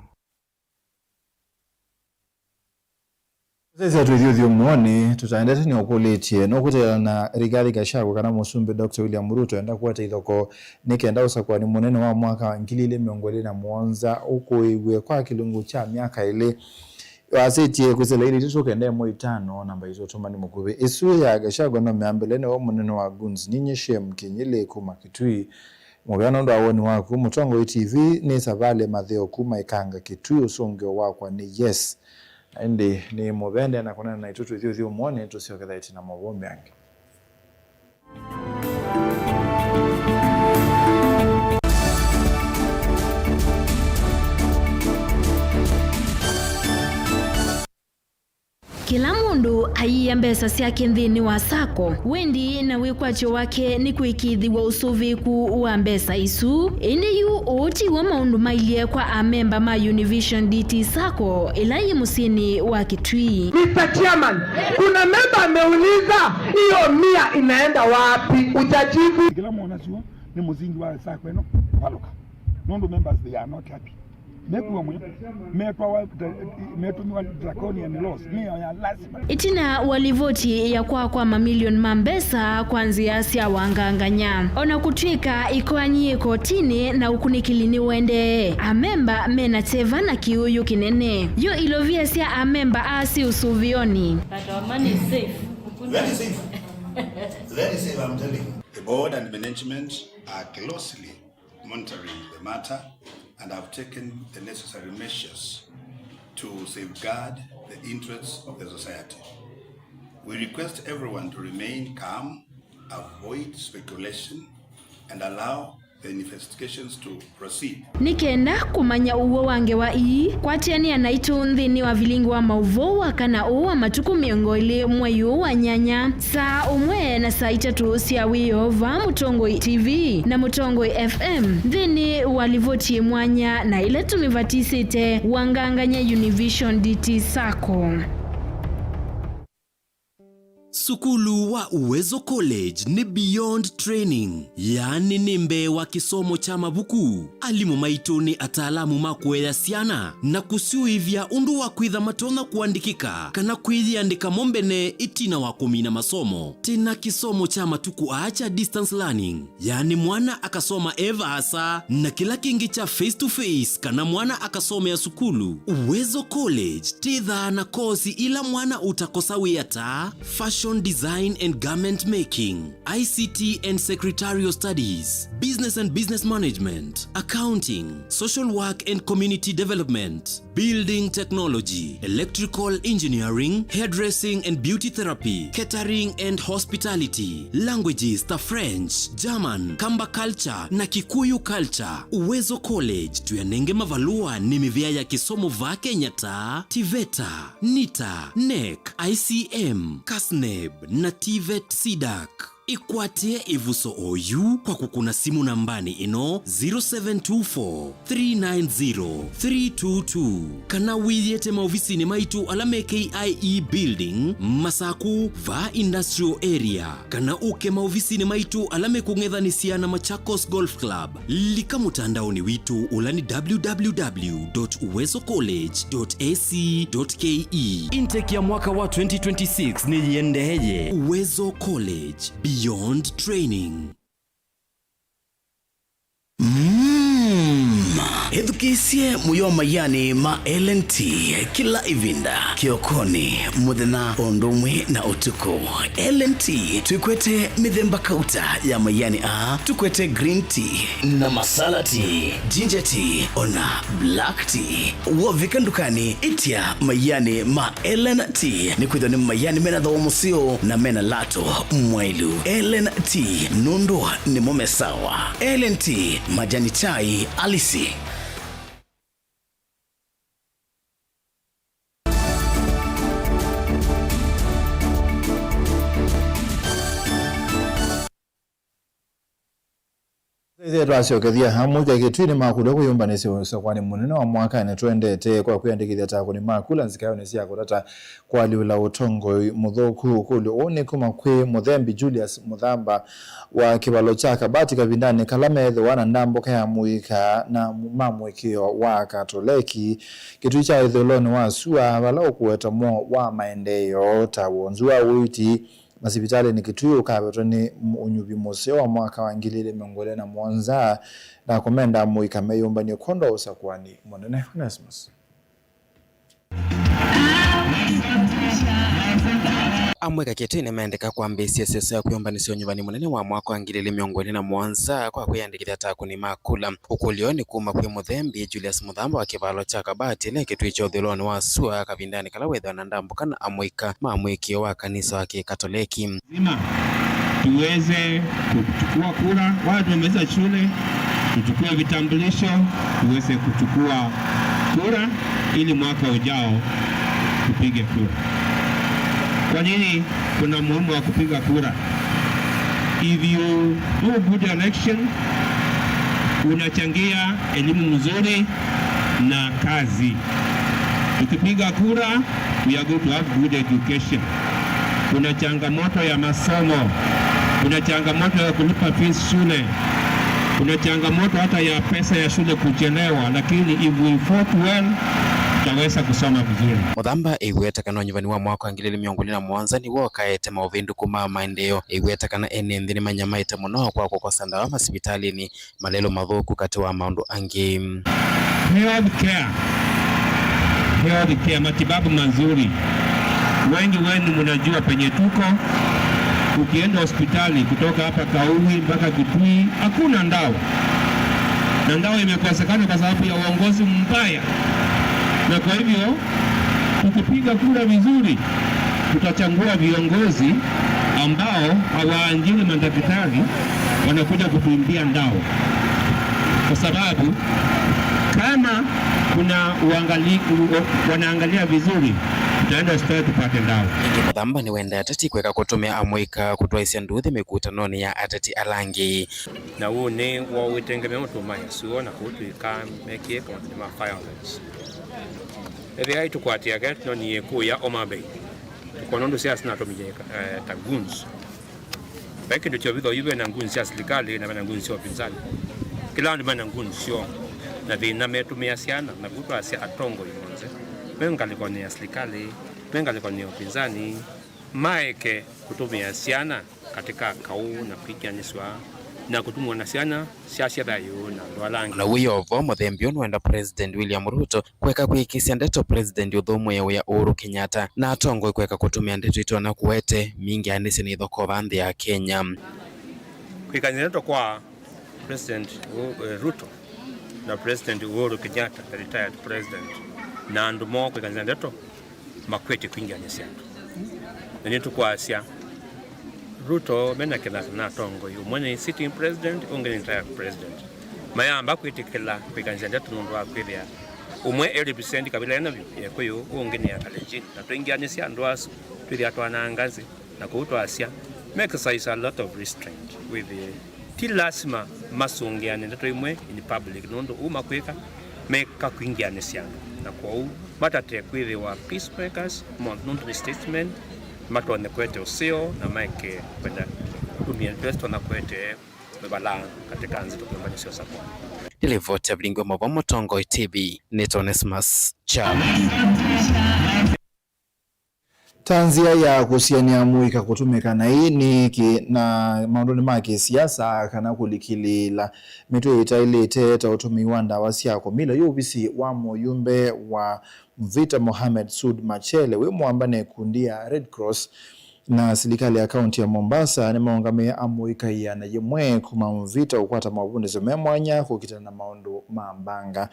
Sesya twĩthi ũthyũmũonĩ, tũtaendete nĩũkũlĩtye, nũkwĩtĩkĩlana na Rigathi Gachagua kana Mũsumbĩ Doctor William Ruto enda kũete ithokoo nĩ kenda ũsakũani mũnene wa mwaka wa ngili ilĩ mĩongo ĩlĩ na mũonza ũkũĩw'e kwa kĩlungu kya myaka ĩlĩ. Wasĩtye kwĩsĩla ilĩ itatũ kenda ĩmwe itano, namba itũ ũtũmani mũkuvĩ. Ĩsu ya Gachagua no mĩambĩle nĩwe mũnene wa goons, ninyie Shem Kinyili kuma Kitui. Mũvea nũndũ wa woni waku. Mũtongoi T V, nĩ Savali Matheo kuma Ikanga Kitui, ũsũngĩo wakwa nĩ yes. Na ĩndĩ nĩ mũvende na kũneena naitũ twĩthi ũthyũmũonĩ, tũsyoketha ĩtina maũvoo angĩ. Kĩla mũndũ aiĩa mbesa syake nthĩnĩ wa sacco, wendi na wĩkwatyo wake nĩ kũĩkĩĩthĩw'a ũsũvĩĩku wa mbesa isu. Ĩndĩ yu ũũ tiw'o maũndũ mailye kwa amemba ma Univision D T Sacco ĩla yĩ mũsyĩnĩ wa Kitui. Mister Chairman, kuna member ameuliza, hiyo mia inaenda wapi? Utajibu. Kĩla mwona sio nĩ mũsingi wa sacco ĩno kwaluka. Nũndũ members, they are not happy. Mekuwa mwe, metwawa, metũmĩwa draconian laws, mĩao ya lazima. Ĩtina wa livoti ya kwaa kwa mamilioni ma mbesa kwa nzĩa sya wangangany'a, o na kũtw'ĩka ĩkoani yĩ kotinĩ na ũkunĩkĩli nĩũendee, amemba mena kyeva na kĩũyũ kĩnene. Yu ilovia sya amemba aa syĩ ũsũvĩonĩ. But our money is safe. Very safe. Very safe, I'm telling you. The board and management are closely monitoring the matter and have taken the necessary measures to safeguard the interests of the society. We request everyone to remain calm, avoid speculation, and allow the investigations to proceed. Nĩ kenda kũmanya ũw'o wa ngewa ii, kwatĩanĩa naitũ nthĩnĩ wa vilingi wa maũvoo wa kana ũũ wa matukũ mĩongo ĩlĩ mwei ũũ wa nyanya, saa ũmwe na saa itatũ sya wĩoo vaa Mũtongoi T V na Mũtongoi F M, nthĩnĩ wa livoti yĩ mwanya na ĩla tũmĩvatisĩte wangangany'a Univision D T Sacco. Sukulu wa Uwezo College nĩ beyond training, yaani nĩ mbee wa kĩsomo kya mavuku. Alimũ maitũ nĩ ataalamu ma kũea syana na kũsyũĩvya ũndũ wa kwĩtha matonya kũandĩkĩka kana kwĩyĩandĩka mo mbene ĩtina wa kũmina masomo. Twĩ na kĩsomo kya matukũ aa kya distance learning, yaani mwana akasoma e vaasa, na kĩla kĩngĩ kya face to face, kana mwana akasomea sukulu. Uwezo College twĩthaa na kosi ila mwana ũtakosa wĩa ta fashion design and garment making, I C T and secretarial studies, business and business management, accounting, social work and community development, building technology, electrical engineering, hairdressing and beauty therapy, catering and hospitality, languages ta French, German, Kamba culture na Kikuyu culture. Uwezo College tũyanenge mavalũa nĩ mĩvĩa ya kĩsomo vaa Kenya ta TVETA, NITA, NEC, I C M, KASNEB na TVET CDAC. Ĩkwatĩe ĩvuso oyu kwa kũkũna simũ nambanĩ ĩno, zero seven two four, three nine zero, three two two, kana wĩyĩte maovisinĩ maitũ ala me K I E Building, Masaku, vaa Industrial Area, kana ũke maovisinĩ maitũ ala mekũng'ethanĩsya na Machakos Golf Club. Lika mũtandaonĩ witũ ũla nĩ w w w dot uwezo college dot a c dot k e. Intake ya mwaka wa twenty twenty-six nĩyĩendeeye. Uwezo College, beyond training. Mm. Ĩthukĩĩsye mũyo wa maianĩ ma L and T kĩla ĩvinda, kĩokonĩ, mũthenya, o ũndũ ũmwe na ũtukũ. L and T twĩkwete mĩthemba kauta ya maianĩ aa, tũkwete green tea na masala tea, ginger tea, o na black tea. Wovika ndukanĩ, ĩtya maianĩ ma L and T, nĩkwĩthĩwa nĩ maianĩ mena thooa mũseo na mena lato mwaĩlu. L and T, nũndũ nĩmo me sawa. L and T, majani chai halisi. Ĩthĩe twasyokethya, amũika Kĩtui nĩmakũlw'a kwĩyũmbanĩsya ũsakũanĩ mũnene wa mwakanĩ twendete kwa kwĩyandĩkĩthya ta akũni ma kula nzikaonĩ sya kũtata kũalyũla ũtongoi mũthũku. Ũkũlyo ũũ nĩ kuma kwĩ mũthembi Julius Mũthamba wa kĩvalo kya Kabati kavindanĩ kala meethĩwa na ndambũka ya mũika na ma mũĩkĩĩo wa Katoleki. Kĩtui kya ĩthũĩlonĩ wa sua vala ũkũweta mwaũ wa maendeeo ta wonzu wa ũiiti masivitalĩnĩ. Kĩtui ũkavetwa nĩ ũnyuvi mũseo wa mwaka wa ngili ilĩ mĩongo ĩlĩ na mũonza na kũmenda amũika meyũmbany'e kwondũ wa ũsakũani mũnene. Onesmus. Amũika Kĩtui nĩmendeka kwambĩĩsya siasa ya kwĩyũmbanĩsya ũnyuvani mũnene wa mwaka wa ngili ilĩ mĩongo ĩlĩ na mũonza kwa kwĩyandĩkĩthya ta akũni ma kula. Ũkũlyo nĩ kuma kwĩ mũthembi Julius Mũthamba wa kĩvalo kya Kabati, ĩla Kĩtui kya ũthũĩlonĩ wa sua, kavindanĩ kala wethĩwa na ndambũka na amũika ma mũĩkĩĩo wa kanisa wa Kĩkatoleki. Lazima tuweze kuchukua kura. Wale tumemaliza shule, tuchukue vitambulisho, tuweze kuchukua kura ili mwaka ujao tupige kura. Kwa nini kuna muhimu wa kupiga kura? If you do good election, unachangia elimu mzuri na kazi. Tukipiga kura, we are going to have good education. Kuna changamoto ya masomo, kuna changamoto ya kulipa fees shule, kuna changamoto hata ya pesa ya shule kuchelewa, lakini if we vote well, tutaweza kusoma vizuri. Mũthamba ĩweta kana ũnyuvani wa mwaka wa ngili ilĩ mĩongo ĩlĩ na mũonza nĩw'o ũkaete maũvĩndũku ma maendeeo. Ĩweta kana ene nthĩ nĩmanyamaĩte mũno kwa kũkosa ndawa masivitalĩnĩ, malelũ mathũku katĩ wa maũndũ angĩ. Health care. Health care, matibabu mazuri. Wengi wenu mnajua penye tuko. Ukienda hospitali kutoka hapa Kaui mpaka Kitui, hakuna ndawa. Na ndawa imekosekana kwa sababu ya uongozi mbaya. Na kwa hivyo, tukipiga kura vizuri, tutachagua viongozi ambao hawaajiri madaktari wanakuja kutuimbia ndao, kwa sababu kama kuna uangali-, u-, wanaangalia vizuri, tutaenda hospitali tupate ndao. Ĩngĩ Mũthamba nĩwendete ti kweka kũtũmĩa amũika kũtwaĩsya nduthi mĩkutanonĩ ya ateti ala angĩ. Na ũũ nĩ woo wĩtengemea ũtũmae suo na kũu twĩkaa mekĩe kaũndũnĩ ma violence. Ethĩwa ĩtũkwatĩa kĩla tũnonie kũya Homa Bay, tũkwona ũndũ siasa sinatũmie, eh, ta goons. Vai kĩndũ kyovithwa yu vena goons sya silikalĩ na vena goons sya ũpinzani. Kĩla andũ mena goons syoo na thĩna metũmĩa syana, na vu twasya atongoi onthe me ngalĩkonĩ ya silikalĩ, me ngalĩkonĩ ya ũpinzani, maeke kũtũmĩa syana katika kaũ na kwingĩanĩsw'a na kũtumwa na syana syasya thayũ na andũ ala angĩ. Na wĩ o vo, mũthembi ũũ nĩwenda President William Ruto kweka kwĩkĩsya ndeto President ũthũmũe wĩa Uhuru Kenyatta na atongoi kweka kũtũmĩa ndeto itonya kũete mingĩanĩsya na ithokova nthĩ ya Kenya. Kwĩkany'a ndeto kwa President Ru-, eh, Ruto na President Uhuru Kenyatta, the retired president, na andũ moo kwĩkany'a ndeto makwete kwingĩanĩsya andũ. Na nĩtũkwasya, Ruto mena kĩthasa na atongoi, ũmwe nĩ sitting president, ũngĩ nĩ retired president. Mayamba kwĩtĩkĩla kwĩkany'a ndeto nũndũ wa kwĩthĩa ũmwe e represent kabila ĩna vyũ ya Kikuyu, ũngĩ nĩ ya Kalenjin. Na twaingĩanĩsya andũ asu, twĩthĩa twananga nzĩ, na kũu twasya, me exercise a lot of restraint, wĩthĩe ti lasima masũngĩane ndeto imwe in public, nũndũ ũu makwĩka meka kwingĩanĩsya andũ, na kwoou matate kwĩthĩwa peacemakers, mo-, nũndũ nĩ statesmen, matonye kwete ũseo na maeke kwenda kũtumia ndeto itonya kwete mĩvalaa katika nzĩ tũkĩũmbanĩsya ũsakũani. Nĩ livoti ya Vilingi wa Maũvoo Mũtongoi T V, nĩ Onesmus Kyalo. Ta nzĩa ya kũsianĩa amũika kũtũmĩka naĩ nĩ kĩ-, na maũndũnĩ ma kĩsiasa kana kũlikĩlĩĩla mĩtwe ĩtaĩlĩte ta ũtũmĩi wa ndawa sya kũmila, yu ovisi wa mũyumbe wa Mvita Mohamed Sud Machele wĩ mũamba na ĩkundi ya Red Cross na silikalĩ ya kaunti ya Mombasa nĩmaũngamĩe amũika ĩana yĩmwe kuma Mvita ũkwata mavundĩsyo me mwanya kũkitana na maũndũ ma mbanga.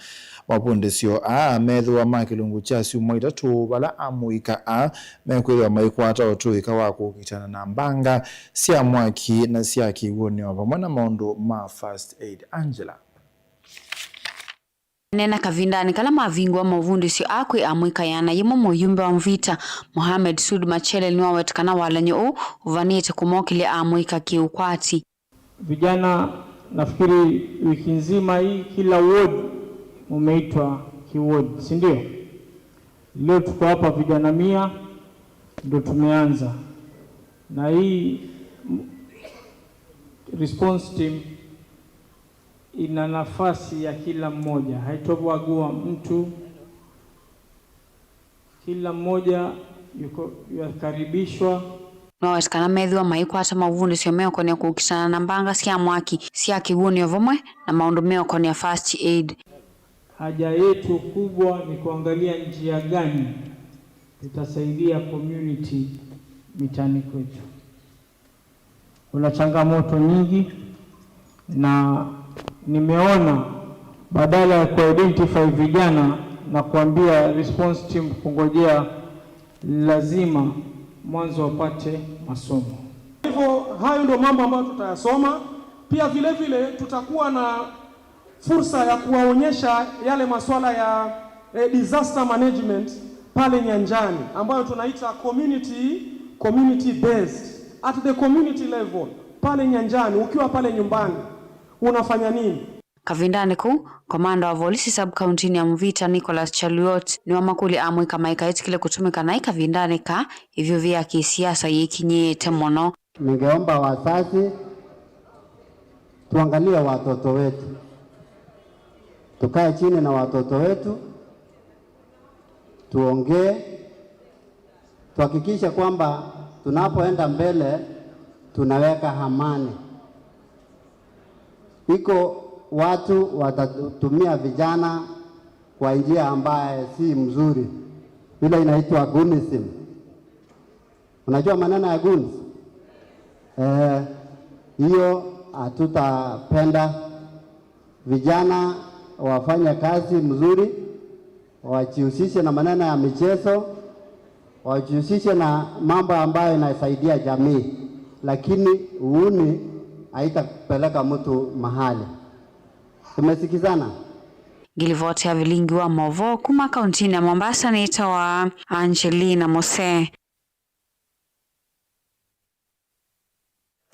Mavundĩsyo aa methĩwa ma kĩlungu kya syumwa itatũ, vala amũika aa mekwĩthĩwa maikwata ũtũĩka wa kũkitana na mbanga sya mwaki na sya kĩw'ũnĩ, o vamwe na maũndũ ma first aid. Angela. Aneena kavindanĩ kala mavingũa mavundĩsyo aa kwĩ amũika ĩana yĩmwe, mũyumbe wa Mvita, Mohamed Sud Machele, nĩwaweta kana walany'o ũũ ũvanĩte kũmokĩlya amũika kĩũkwati. Vijana Nafikiri wiki nzima hii kila ward mumeitwa ki ward, si ndio? Leo tuko hapa vijana mia, ndo tumeanza. Na hii, mm, response team ina nafasi ya kila mmoja, haitobagua mtu. Kila mmoja yuko, yakaribishwa. Nĩwaweta kana methĩwa maikwata mavundĩsyo meũkonĩa kũkitana na mbanga sya mwaki sya kĩw'ũnĩ o vamwe na maũndũ meũkonĩa first aid. Haja yetu kubwa ni kuangalia njia gani tutasaidia community mitaani kwetu. Kuna changamoto nyingi, na nimeona badala ya kuidentify vijana na kuambia response team kungojea, lazima mwanzo wapate masomo. Hivyo hayo ndio mambo ambayo tutayasoma. Pia vile vile tutakuwa na fursa ya kuwaonyesha yale masuala ya, eh, disaster management pale nyanjani, ambayo tunaita community, community based, at the community level, pale nyanjani, ukiwa pale nyumbani, unafanya nini? Kavindanĩ kau, komanda wa volisi sub-kauntinĩ ya Mvita, Nicholas Chaluot, nĩwamakũlya amũika maikaĩtĩkĩle kũtũmĩka naĩ kavindanĩ ka ĩvyũvĩ ya kĩsiasa yĩkinyĩĩte mũno. Ningeomba wazazi tuangalie watoto wetu, tukae chini na watoto wetu, tuongee, tuhakikishe kwamba tunapoenda mbele tunaweka amani. Iko watu watatumia vijana kwa njia ambaye si mzuri, ile inaitwa goonism. Unajua maneno ya goons? Eh, hiyo hatutapenda. Vijana wafanye kazi mzuri, wajihusishe na maneno ya michezo, wajihusishe na mambo ambayo inasaidia jamii, lakini uuni haitapeleka mtu mahali. Tumesikizana? Ngilivoti ya vilingi wa mauvoo kuma kauntinĩ ya Mombasa nĩtawa Angelina Mose.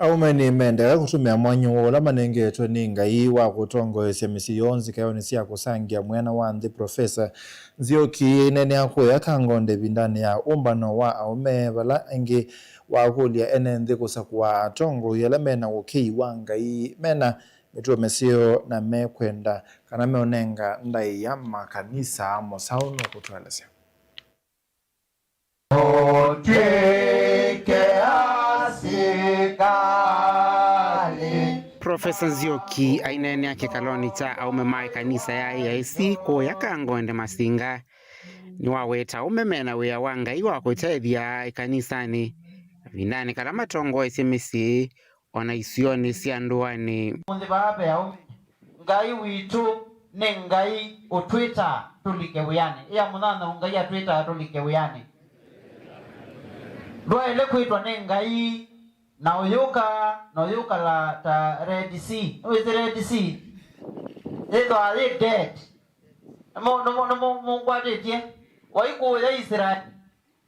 Aũme nĩmendae kũtũmĩa mwanya woo ũla manengetwe nĩ Ngai wa kũtongoesya mĩsyĩ yoo nzikaĩonĩ sya kũsangĩa mwĩana wa nthĩ. Profesa Nzioki aineenea kũya Kangonde ĩvindanĩ ya ũmbano wa aũme, vala aingĩ wakũlya ene nthĩ kũsakũa atongoi ala mena ũkei wa Ngai, mena mĩtuo mĩseo, na mekwenda kana meũnenga ndaĩa makanisa mosaũ nũkũtũelesya. Ũtw'ĩke asikalĩ. Profesa Nzioki aineenea kĩkalonĩ kya aũme ma ĩkanisa ya A I C kũya Kangonde Masinga. Nĩwaweta aũme mena wĩa wa Ngai wa kũtethya ĩkanisanĩ. Kavindanĩ kala matongoesye mĩsyĩ, o na isionĩ sya ndũanĩ. Ũmũnthĩ vaa ve aũme. Ngai witũ nĩ Ngai ũtwĩtaa tũlike wĩanĩ. Ĩa mũnyanyaũ, Ngai atwĩtaa tũlike wĩanĩ. Ndwaĩle kwĩtwa nĩ Ngai na ũyũka, na ũyũkala ta Red Sea. Nĩwĩsĩ Red Sea? Yĩthwaa yĩ dead. Nĩmũ-, nĩmũ-, nĩmũ-, mũngwatĩtye? Waikũũya Israeli.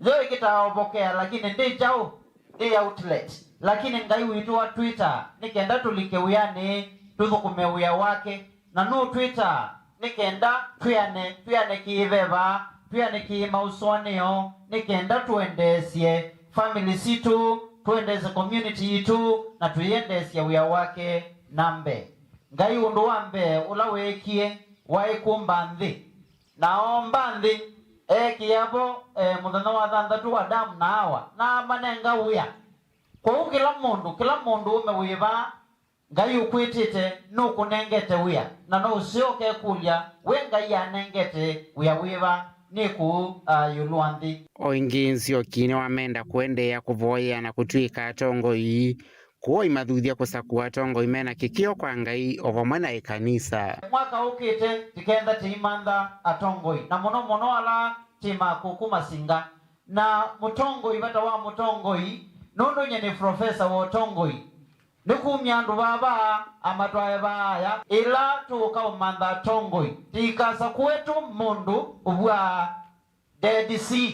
Yo ĩkĩtaa ovokea, lakini ndĩ kyaũ? Ndĩ outlet. Lakini Ngai witũ atwĩtaa nĩ kenda tũlike wĩanĩ, tũthũkũme wĩa wake, na nũtwĩtaa nĩ kenda twĩane, twĩane kĩ-veva, twĩane kĩ-maũsũanĩo, nĩ kenda tũendeesye family sitũ, tũendeesye community yitũ, na tũiendeesya wĩa wake na mbee. Ngai ũndũ wa mbee ũla weekie waĩ kũmba nthĩ. Na oomba nthĩ, eekĩa vo, e, mũthenya wa thanthatũ Adamu na Awa, na amanenga wĩa. Kwoou kĩla mũndũ, kĩla mũndũũme wĩ vaa, Ngai ũkwĩtĩte nũkũnengete wĩa, na no ũseo ũkekũlya, we Ngai anengete wĩa wĩva nĩ kũũ, a, ĩũlũ wa nthĩ? O ĩngĩ, Nzioki nĩwamenda kũendeea kũvoyea na kũtw'ĩka atongoi. Kwoou aimathuthya kũsakũa atongoi mena kĩkĩo kwa Ngai o vamwe na ĩkanisa. Mwaka ũkĩte, tĩkenda tĩimantha atongoi, na mũno mũno ala tĩ ma kũkũ Masinga. Na mũtongoi, vata wa mũtongoi, nũndũ nyie nĩ profesa wa ũtongoi, nĩ kumya andũ vaa vaa amatwae vaa aya. Ĩla tũũka ũmantha atongoi, tĩikasakũe tu mũndũ ũvw'aa Dead Sea.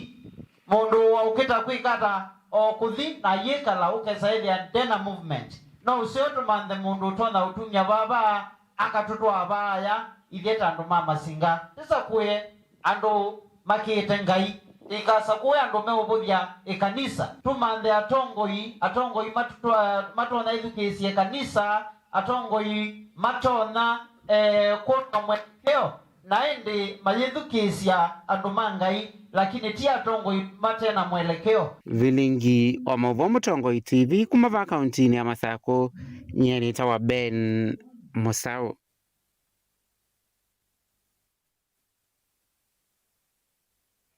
Mũndũ ũũa ũkĩta kwĩkata o kũthi na ayĩkala ũkesa ĩthĩa ndena movement. No ũseo tũmanthe mũndũ ũtonya ũtumya vava, akatũtwaa vaaya, ithyĩ ta andũ ma masinga. Tũsakũe andũ makĩĩte Ngai. Tũikasakũe andũ meũvũthya ĩkanisa. Tũmanthe atongoi, atongoi matũtwa-, matonya ĩthukĩĩsye ĩkanisa, atongoi matonya, eh, kũtwa mwelekeo. Na ĩndĩ mayĩthukĩĩsya andũ ma Ngai, lakini ti atongoi mate na mwelekeo. Vilingi wa maũvoo Mũtongoi T V kuma vaa kauntinĩ ya Masakũ, nyie nĩtawa Ben Mũsaũ.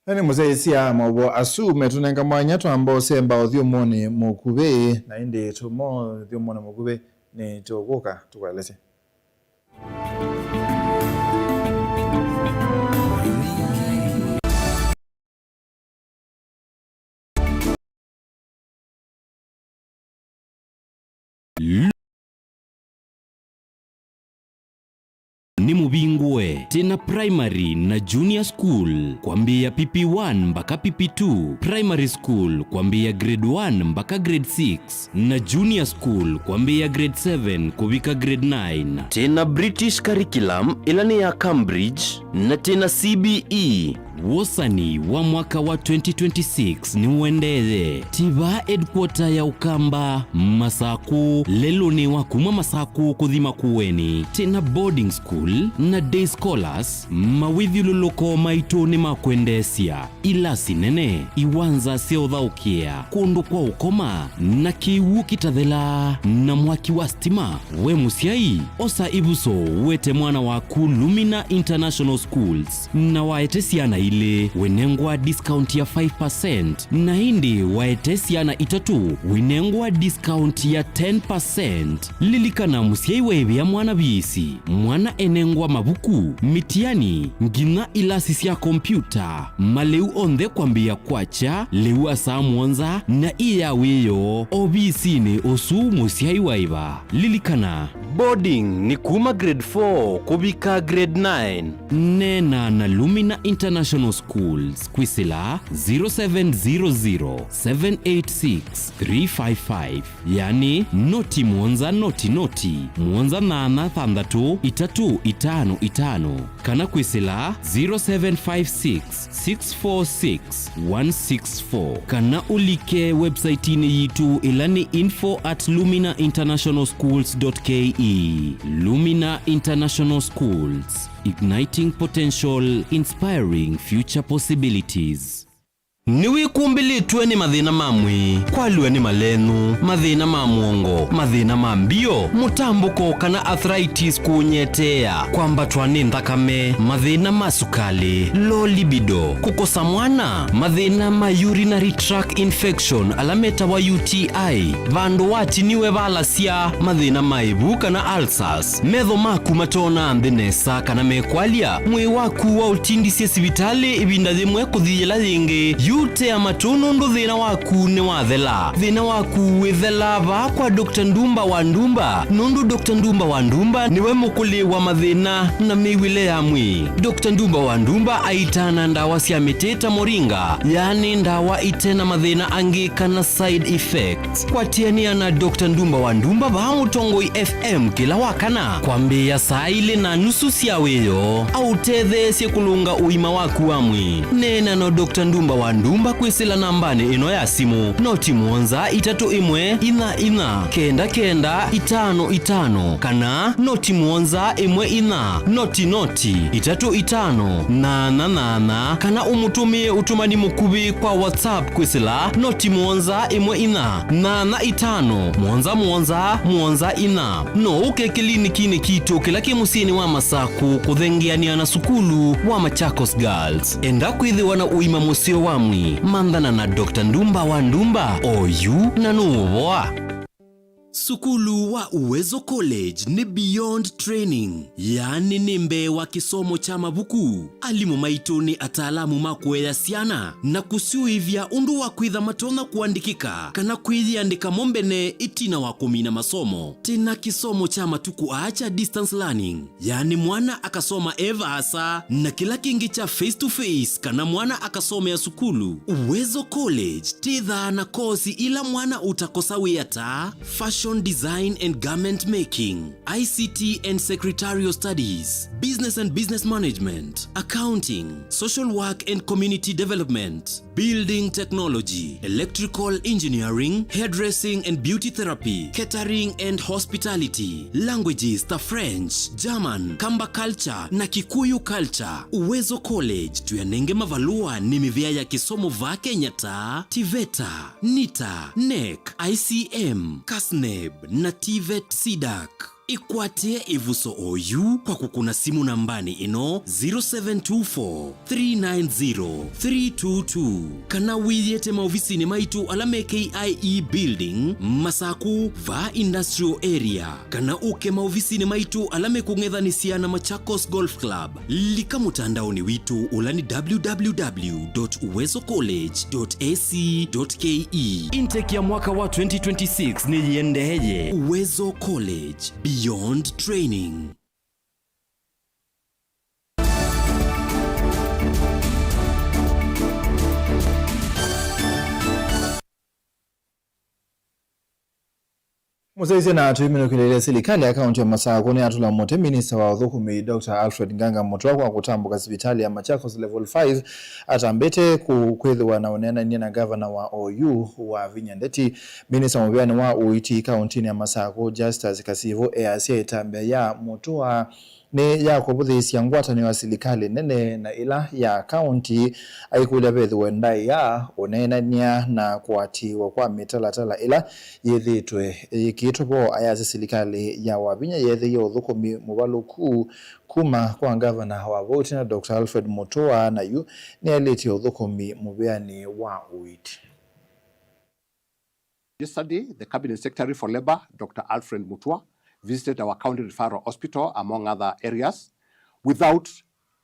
Na nĩ mũsyaĩĩsya maũvoo asu metũnenga mwanya twamba ũsemba ũthyũmũnĩ mũkuvĩ, na ĩndĩ tũmo ũthyũmũnĩ mũkuvĩ nĩ tũkũka tũkũelesye. Nĩ mũvingũe. Twĩ na primary na junior school kwambĩĩa P P one mpaka P P two, primary school kwambĩĩa grade one mpaka grade six, na junior school kwambĩĩa grade seven kũvika grade nine. Twĩ na British curriculum ĩla nĩ ya Cambridge, na twĩ na C B E. Wosani wa mwaka wa twenty twenty-six nĩũendee. Twĩ vaa headquarter ya Ũkamba, Masakũ, lelũnĩ wa kuma Masakũ kũthi Makueni. Twĩ na boarding school na day scholars. Mawĩthyũlũlũko maitũ nĩ ma kwendeesya. Ilasi nene, iwanza sya ũthaũkĩa, kũndũ kwa ũkoma, na kĩw'ũ kĩtathelaa, na mwaki wa stima. We mũsyai, osa ĩvuso ũete mwana waku Lumina International Schools, na waete syana ilĩ, wĩnengwa discount ya five percent, na ĩndĩ waete syana itatũ, wĩnengwa discount ya ten percent. Lilikana, mũsyai waĩvĩa mwana viisi, mwana enengwa mavuku, mĩtiani, nginya ilasi sya kompyuta, malĩu onthe kwambĩĩa kwakya lĩu wa saa mũonza na ĩ ya wĩoo ovisinĩ ũsu mũsyai waĩva. Lilikana, boarding nĩ kuma grade four kũvika grade nine. Neena na Lumina International Schools kwĩsĩla zero seven zero zero, seven eight six, three five five, yani noti mũonza noti noti, mũonza nana thanthatũ itatũ itano itano, kana kwĩsĩla zero seven five six, six four six, one six four, kana ũlike website-inĩ yitũ ĩla nĩ info at lumina international schools dot K E. Lumina International Schools, igniting potential, inspiring future possibilities. Nĩwĩkumbĩlĩtwe nĩ mathĩna ma mwĩĩ, kwalw'a nĩ malenũ, mathĩna ma mũongo, mathĩna ma mbio, mũtambũko kana arthritis kũũnyeteea, kwambatwa nĩ nthakame, mathĩna ma sukalĩ, low libido, kũkosa mwana, mathĩna ma urinary tract infection ala metawa U T I, vandũ watiniwe valasya, mathĩna ma ĩvu kana ulcers, metho maku matoonaa nthĩ nesa kana mekwalya, mwĩĩ waku waũtindisye sivitalĩ ĩvinda yĩmwe kũthi yĩla yĩngĩ, yu tea matũ nũndũ thĩna waku nĩwathela. Thĩna waku wĩthelaa vaa kwa Doctor Ndumba wa Ndumba, nũndũ Doctor Ndumba wa Ndumba nĩwe mũkũlĩ wa mathĩna na mĩw'ĩle ya mwĩĩ. Doctor Ndumba wa Ndumba aitaa na ndawa sya mĩtĩ ta moringa, yaani ndawa ite na mathĩna angĩ kana side effects. Kwatĩanĩa na Doctor Ndumba wa Ndumba vaa Mũtongoi F M kĩla wa kana kwambĩĩa saa ilĩ na nusu sya wĩoo, aũtetheesye kũlũnga ũima waku wa mwĩĩ. Neena na Doctor Ndumba wa Ndumba kwĩsĩla nambanĩ ĩno ya simũ, noti mũonza itatũ ĩmwe inya inya kenda kenda itano itano, kana noti mũonza ĩmwe inya noti noti itatũ itano nana nana, kana ũmũtũmĩe ũtũmani mũkuvĩ kwa WhatsApp kwĩsĩla noti mũonza ĩmwe inya nana itano mũonza mũonza mũonza inya. No ũke kĩlinikinĩ kitũ kĩla kĩ mũsyĩnĩ wa Masakũ kũthengeanĩa na sukulu wa Machakos Girls. Enda kwĩthĩwa na ũima mũseo wa mwĩĩ, manthana na Doctor Ndumba wa Ndumba, oyu na nũũvoa. Sukulu wa Uwezo College nĩ beyond training, yaani nĩ mbee wa kĩsomo kya mavuku. Alimũ maitũ nĩ ataalamu ma kũea syana na kũsyũĩvya ũndũ wa kwĩtha matonya kũandĩkĩka kana kwĩyĩandĩka mo mbene ĩtina wa kũmina masomo. Twĩ na kĩsomo kya matukũ aa kya distance learning, yaani mwana akasoma e vaasa, na kĩla kĩngĩ kya face to face kana mwana akasomea sukulu. Uwezo College twĩthaa na kosi ila mwana ũtakosa wĩa ta fashion on design and garment making, I C T and secretarial studies, business and business management, accounting, social work and community development, building technology, electrical engineering, hairdressing and beauty therapy, catering and hospitality, languages ta French, German, Kamba culture na Kikuyu culture. Uwezo College tũyanenge mavalũa nĩ mĩvĩa ya kĩsomo vaa Kenya ta TVETA, NITA, NEC, I C M, CASNEB na TVET CDAC. Ĩkwatĩe ĩvuso oyu kwa kũkũna simũ nambanĩ ĩno, zero seven two four, three nine zero, three two two, kana wĩyĩte maovisinĩ maitũ ala me K I E Building, Masaku, vaa Industrial Area, kana ũke maovisinĩ maitũ ala mekũng'ethanĩsya na Machakos Golf Club. Lika mũtandaonĩ witũ ũla nĩ www.uwezocollege.ac.ke. Intake ya mwaka wa twenty twenty-six nĩyĩendeeye. Uwezo College, beyond training. Mũsyaĩĩsya na tũimĩnũkĩlĩlya, silikalĩ ya kaũntĩ ya Masakũ nĩyatũla mũtĩ minista wa ũthũkũmi, Doctor Alfred Nganga Mũtwa, kwa kũtambũka sivitalĩ ya Machakos Level five atambĩte ku-, kwĩthĩwa na ũneenany'a na ngavana wa oyu Wavinya Ndeti. Minista mũvĩanĩ wa ũiiti kaũntĩnĩ ya Masakũ, Justus Kasivu, easya ĩtambya ya Mũtwa nĩ ya kũvũthĩĩsya ngwatanĩo ya silikalĩ nene na ĩla ya kaũntĩ, aikũlya vethĩwe ndaĩa, ũneenany'a na kũatĩĩwa kwa mĩtalatala ĩla yĩthĩĩtwe yĩkĩtwe vo. Ayasya silikalĩ ya Wavinya yeethĩie ũthũkũmi mũvalũku kuma kwa ngavana wa vau tene, Doctor Alfred Mutua, na yu nĩaĩlĩtye ũthũkũmi mũvĩanĩ wa ũiiti. Yesterday, the Cabinet Secretary for Labour, Doctor Alfred Mutua, visited our county referral hospital, among other areas, without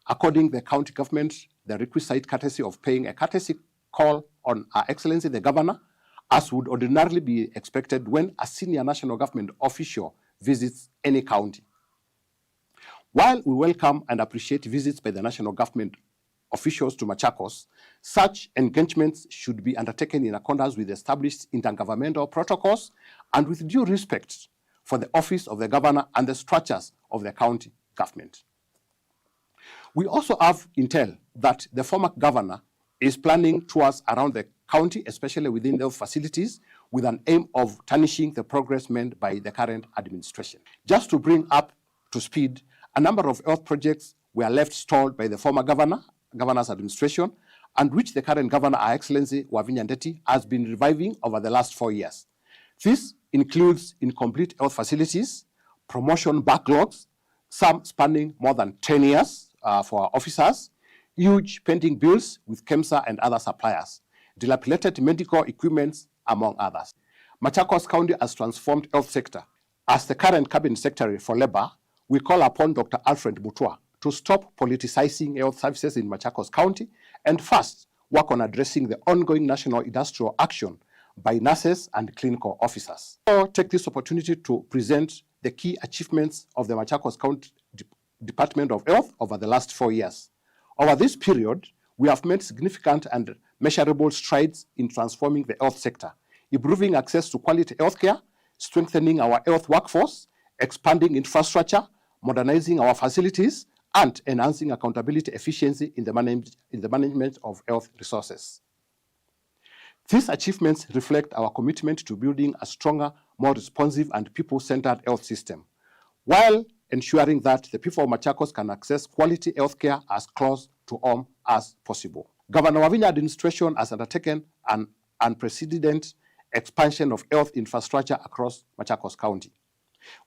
according the county government the requisite courtesy of paying a courtesy call on Her Excellency the Governor, as would ordinarily be expected when a senior national government official visits any county. While we welcome and appreciate visits by the national government officials to Machakos, such engagements should be undertaken in accordance with established intergovernmental protocols and with due respect for the office of the governor and the structures of the county government. We also have intel that the former governor is planning tours around the county, especially within health facilities, with an aim of tarnishing the progress made by the current administration. Just to bring up to speed, a number of health projects were left stalled by the former governor, governor's administration, and which the current governor, Her Excellency Wavinya Ndeti, has been reviving over the last four years. This includes incomplete health facilities, promotion backlogs, some spanning more than ten years, uh, for our officers, huge pending bills with KEMSA and other suppliers, dilapidated medical equipments, among others. Machakos County has transformed health sector. As the current Cabinet Secretary for Labour, we call upon Doctor Alfred Mutua to stop politicizing health services in Machakos County and first work on addressing the ongoing national industrial action by nurses and clinical officers. I take this opportunity to present the key achievements of the Machakos County De-, Department of Health over the last four years. Over this period, we have made significant and measurable strides in transforming the health sector, improving access to quality healthcare, strengthening our health workforce, expanding infrastructure, modernizing our facilities, and enhancing accountability efficiency in the manage-, in the management of health resources. These achievements reflect our commitment to building a stronger, more responsive, and people-centered health system, while ensuring that the people of Machakos can access quality healthcare as close to home as possible. Governor Wavinya administration has undertaken an unprecedented expansion of health infrastructure across Machakos County.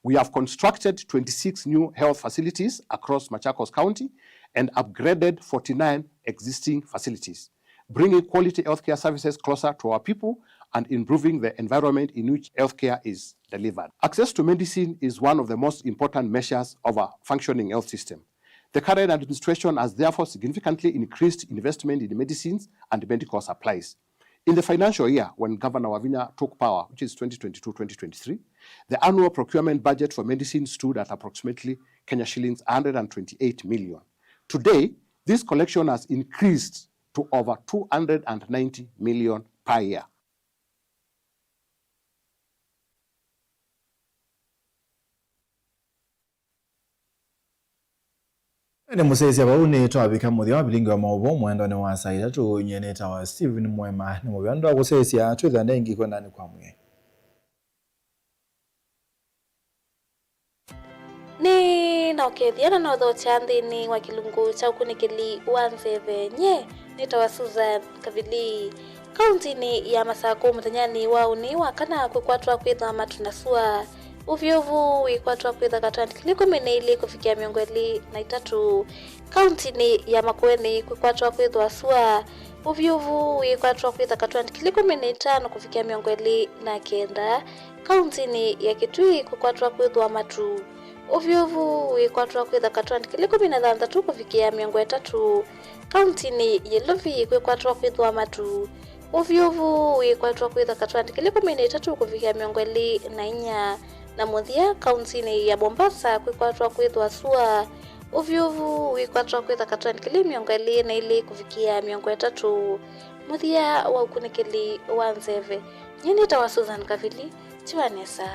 We have constructed twenty-six new health facilities across Machakos County and upgraded forty-nine existing facilities, bringing quality healthcare services closer to our people and improving the environment in which healthcare is delivered. Access to medicine is one of the most important measures of a functioning health system. The current administration has therefore significantly increased investment in medicines and medical supplies. In the financial year when Governor Wavinya took power, which is twenty twenty-two twenty twenty-three, the annual procurement budget for medicine stood at approximately Kenya shillings one hundred and twenty-eight million. Today, this collection has increased to over two hundred and ninety million per year. Nĩ mũsyaĩĩsya vau nĩ twavika mũthya wa vilingi wa maũvoo mwendonĩ wa saa itatũ. Nyie nĩtawa Stephen Mwema. Nĩ mũvea ndoa kũsyaĩĩsya twĩthane ĩngĩ kwendanĩ kwa Mwĩai. Nĩ na ũkethya na nothokya nthĩnĩ wa kĩlungu kya ũkunĩkĩli wa nzeve. Nyie nĩtawa Susan Kavili. Kauntinĩ ya Masakũ mũthenyanĩ wa ũnĩ wa kana kwĩkwatwa kwĩthwa matu na sua. Ũvyũvu wĩkwatwa kwĩtha katwani kĩlĩ kũmi na ilĩ kũvikĩa mĩongo ĩlĩ na itatũ. Kauntinĩ ya Makueni kwĩkwatwa kwĩthwa sua. Ũvyũvu wĩkwatwa kwĩtha katwani kĩlĩ kũmi na itano kũvikĩa mĩongo ĩlĩ na kenda. Kauntinĩ ya Kitui kwĩkwatwa kwĩthwa matu. Ũvyũvu wĩkwatwa kwĩtha katwani kĩlĩ kũmi na thanthatũ kũvikĩa mĩongo ĩtatũ. Kauntinĩ ya Ilovi kwĩkwatwa kwĩthwa matu. Ũvyũvu wĩkwatwa kwĩtha katwani kĩlĩ kũmi na itatũ kũvikĩa mĩongo ĩlĩ na inya. Na mũthya, kauntinĩ ya Mombasa kwĩkwatwa kwĩthwa sua. Ũvyũvu wĩkwatwa kwĩtha katwani kĩlĩ mĩongo ĩlĩ na ilĩ kũvikĩa mĩongo ĩtatũ. Mũthya wa ũkunĩkĩli wa nzeve. Nyie nĩtawa Susan Kavili. Tiwa nesa.